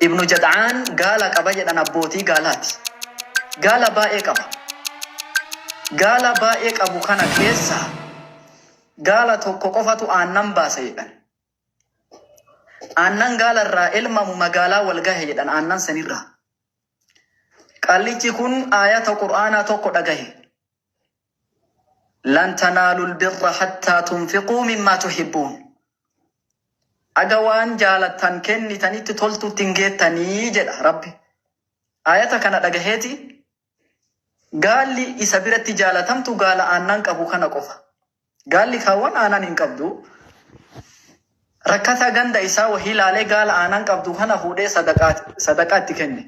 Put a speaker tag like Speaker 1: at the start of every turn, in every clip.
Speaker 1: Ibnu Jad'aan gaala qaba jedhan abbootii gaalaati. Gaala baay'ee qaba. Gaala baay'ee qabu kana keessaa gaala tokko qofatu aannan baasa jedhan. Aannan gaala irraa elmamu magaalaa wal gahe jedhan aannan sanirraa. Qaallichi kun aayata Qur'aanaa tokko dhagahe. Lan tanaalul birra hattaa tunfiquu mimmaa tuhibbuun. Aga waan jaalattan kennitanitti toltuutti hin geettanii jedha Rabbi. Aayata kana dhagaheeti gaalli isa biratti jaalatamtu gaala aannan qabu kana qofa. Gaalli kaawwan aanan hin qabdu. Rakkataa ganda isaa wahii laalee gaala aanan qabdu kana fuudhee sadaqaa itti kenne.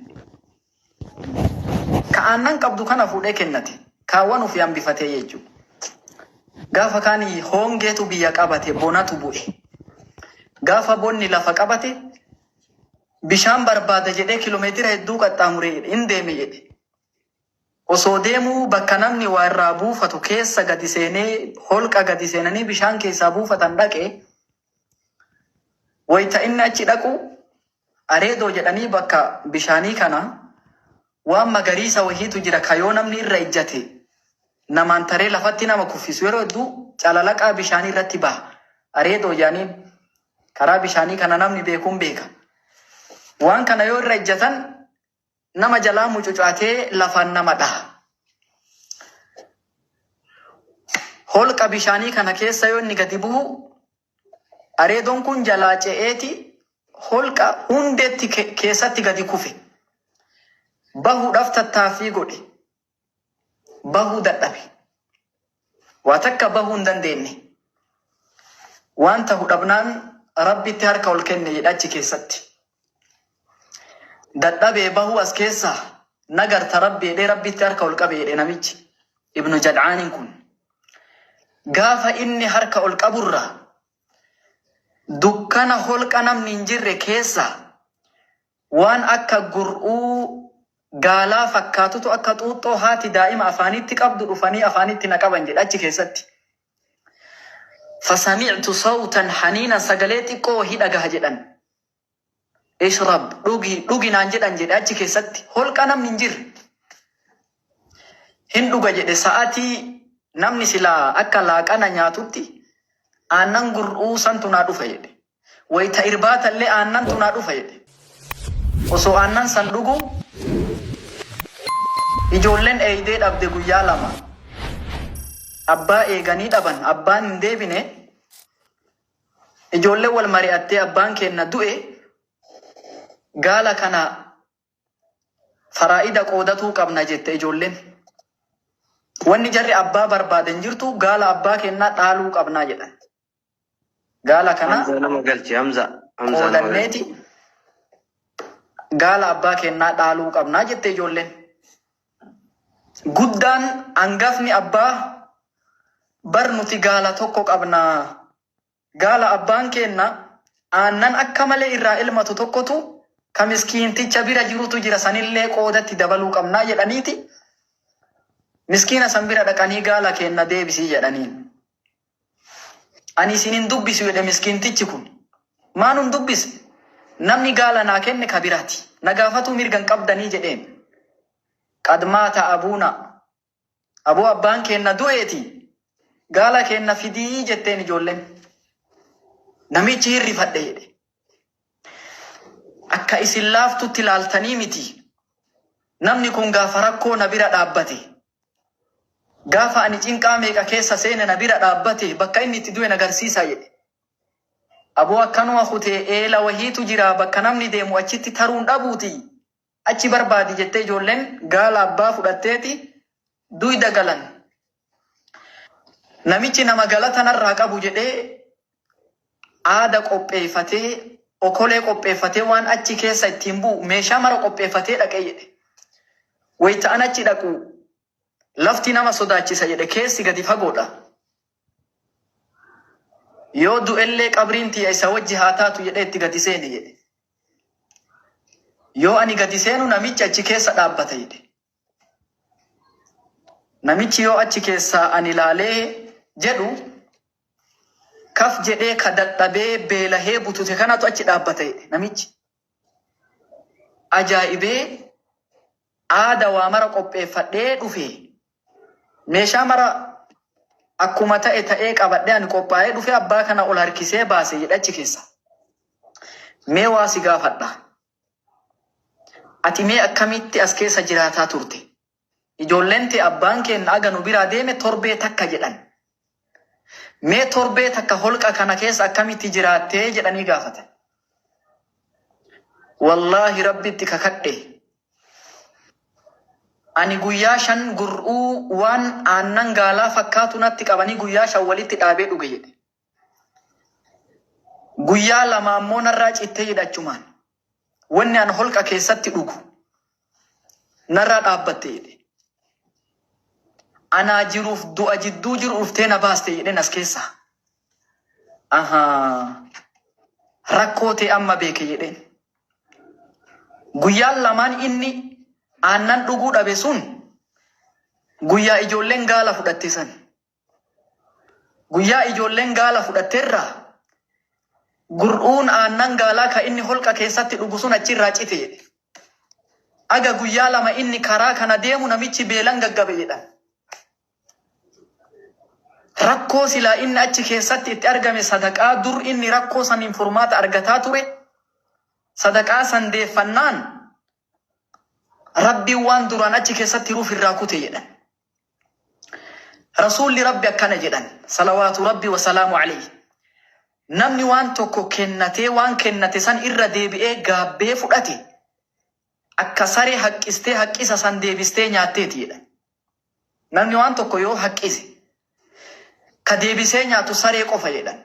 Speaker 1: Ka aannan qabdu kana fuudhee kennate. Kaawwan ofii hambifatee jechuudha. Gaafa kaan hongeetu biyya qabate bonatu bu'e. Gaafa bonni lafa qabate bishaan barbaada jedhee kiiloomeetira hedduu qaxxaamuree hin deeme jedhe. Osoo deemuu bakka namni waa irraa buufatu keessa gadi seenee holqa gadi seenanii bishaan keessaa buufatan dhaqe wayita inni achi dhaqu areedoo jedhanii bakka bishaanii kana waan magariisa wahiitu jira ka yoo namni irra ijjate namaan taree lafatti nama kuffisu yeroo hedduu calalaqaa bishaanii irratti baha. Areedoo jedhaniin karaa bishaanii kana namni beekuun beeka. Waan kana yoo irra ijjatan nama jalaa mucucaatee lafaan nama dhaha. Holqa bishaanii kana keessa yoo inni gadi bu'u areedoon kun jalaa ce'eeti holqa hundeetti keessatti gadi kufe. Bahuudhaaf tattaaffii godhe. Bahuu dadhabe. Waa takka bahuu hin dandeenye. Waan tahu dhabnaan Rabbitti harka ol kenne jedha achi keessatti. Dadhabee bahuu as keessaa nagarta Rabbi jedhee Rabbitti harka ol qabe jedhe namichi. Ibnu Jad'aaniin kun. Gaafa inni harka ol qaburraa dukkana holqa namni hin jirre keessaa waan akka gur'uu gaalaa fakkaatutu akka xuuxxoo haati daa'ima afaanitti qabdu dhufanii afaanitti na qaban jedha achi keessatti. Fasami'tu sawtan haniinan sagalee xiqqoo wahii dhagaha jedhan. Ishrab dhugi dhugi naan jedhan jedhe achi keessatti holqa namni hin jirre. Hin dhuga jedhe sa'atii namni silaa akka laaqana nyaatutti aannan gur'uu santu naa dhufa jedhe. Wayita irbaata illee aannantu naa dhufa jedhe. Osoo aannan san dhugu ijoolleen eeydee dhabde guyyaa lama. Abbaa eeganii dhaban abbaan hin deebine ijoolleen wal mari'attee abbaan keenna du'e gaala kana faraa'ida qoodatuu qabna jette ijoolleen. Wanni jarri abbaa barbaadan jirtu gaala abbaa kennaa dhaaluu qabnaa jedhan. Gaala kana
Speaker 2: Hamza nama galchi Hamza. Hamza nama galchi.
Speaker 1: qoodanneeti gaala abbaa kennaa dhaaluu qabnaa jette ijoolleen. Guddaan hangafni abbaa bar nuti gaala tokko qabnaa. Gaala abbaan keenna aannan akka malee irraa elmatu tokkotu ka miskiinticha bira jirutu jira sanillee qoodatti dabaluu qabnaa jedhaniiti. Miskiina san bira dhaqanii gaala keenna deebisii jedhaniin. Ani isin hin dubbisu jedhe miskiintichi kun. Maan hin dubbisne? Namni gaala naa kenne ka biraati. Na gaafatuu mirga hin qabdanii jedheen. Qad maata abuuna. Aboo abbaan keenna du'eeti. Gaala keenna fidii jetteen ijoolleen. Namichi hirrifadhe jedhe. Akka isin laaftutti ilaaltanii miti. Namni kun gaafa rakkoo na bira dhaabbate. Gaafa ani cinqaa meeqa keessa seene na bira dhaabbate bakka inni itti du'e na garsiisaa jedhe. Aboo akkanuma kutee eela wahiitu jira bakka namni deemu achitti taruun dhabuuti. Achi barbaadi jettee ijoolleen gaala abbaa fudhatteeti duyda galan. Namichi nama galata narraa qabu jedhee aada qopheeffatee okolee qopheeffatee waan achi keessa ittiin bu'u meeshaa mara qopheeffatee dhaqee jedhe. Wayita an achi dhaqu lafti nama sodaachisa jedhe keessi gadi fagoodha. Yoo du'ellee qabriin tiyya isa wajji haa taatu jedhee itti gadi seene jedhe. Yoo ani gadi seenu namichi achi keessa dhaabbata jedhe. Namichi yoo achi keessaa ani laalee jedhu kaf jedhee ka dadhabee beelahee butute kanatu achi dhaabbata jedhe namichi. ajaa'ibee aada waa mara qopheeffadhee dhufe. Meeshaa mara akkuma ta'e ta'ee qabadhee ani qophaa'ee dhufe abbaa kana ol harkisee baase jedhe achi keessa. Mee waa si gaafadha. Ati mee akkamitti as keessa jiraataa turte? Ijoolleen tee abbaan keenna aga nu biraa deeme torbee takka jedhan. Mee torbee takka holqa kana keessa akkamitti jiraattee jedhanii gaafatan. Wallaahi Rabbitti kakadhe. Ani guyyaa 5 gur'uu waan aannan gaalaa fakkaatu natti qabanii guyyaa 5 walitti dhaabee dhuge jedhe. Guyyaa 2 ammoo narraa cittee jedhe achumaan. Wanni an holqa keessatti dhugu narraa dhaabbatte jedhe. Anaa jiruuf du'a jidduu jiru dhuftee na baaste jedheen as keessaa. Ahaa. Rakkoo tee amma beeke jedheen. Guyyaan lamaan inni aannan dhuguu dhabe sun guyyaa ijoolleen gaala fudhatte san. Guyyaa ijoolleen gaala fudhatterraa gur'uun aannan gaalaa ka inni holqa keessatti dhugu sun achirraa cite jedhe. Aga guyyaa 2 inni karaa kana deemu namichi beelan gaggabe jedhan. Rakkoo silaa inni achi keessatti itti argame sadaqaa dur inni rakkoo saniin furmaata argataa ture sadaqaa san deeffannaan Rabbiin waan duraan achi keessatti hiruuf irraa kute jedhan. Rasuulli Rabbi akkana jedhan salawaatu Rabbi wasalaamu alayhi. Namni waan tokko kennatee waan kennate san irra deebi'ee gaabbee fudhate akka saree haqqistee haqqisa san deebistee nyaatteeti jedhan. Namni waan tokko yoo haqqise ka deebisee nyaatu saree qofa jedhan.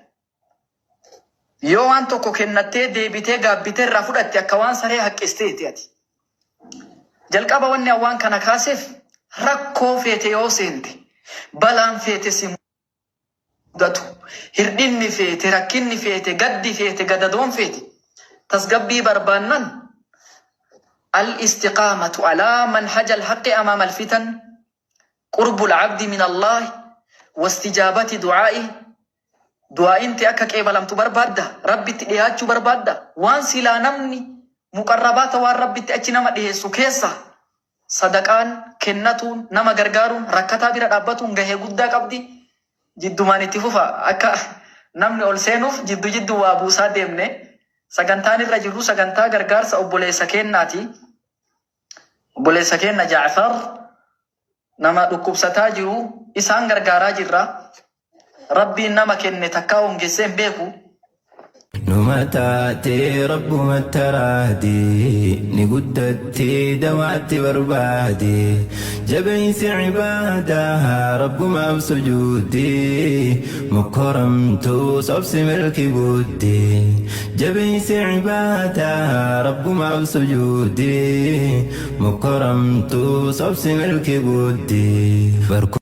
Speaker 1: Yoo waan tokko kennattee deebitee gaabbitee irraa fudhatte akka waan saree haqqisteeti ati. Jalqaba wanni an waan kana kaaseef rakkoo feete yoo seente balaan feete si mudatu hirdhinni feete rakkinni feete gaddi feete gadadoon feete tasgabbii barbaannan al-istiqaamatu alaa manhaja al-haqqi amaama al-fitan qurbu al-abdi min Allah wastijaabati du'aa'i Du'aa'iin tee akka qeebalamtu barbaadda? Rabbitti dhihaachuu barbaadda? Waan silaa namni muqarrabaata waan Rabbitti achi nama dhiheessu keessaa sadaqaan, kennatuun, nama gargaaruun, rakkataa bira dhaabbatuun gahee guddaa qabdi. Jiddumaan itti fufa. Akka namni ol seenuuf jiddu jiddu waa buusaa deemne. Sagantaan irra jirru sagantaa gargaarsa obboleessa keennaati. Obboleessa keenna Ja'far nama dhukkubsataa jiru isaan gargaaraa jirra. Rabbiin nama kenne takkaa hongessee hin beeku.
Speaker 3: Numa taatee rabbumatti araade ni guddattee dawaatti barbaade jabeessi ibaadaa rabbumaaf sujuudde mokkoramtuu sobsi milki booddee jabeessi ibaadaa rabbumaaf sujuudde mokkoramtuu sobsi milki booddee.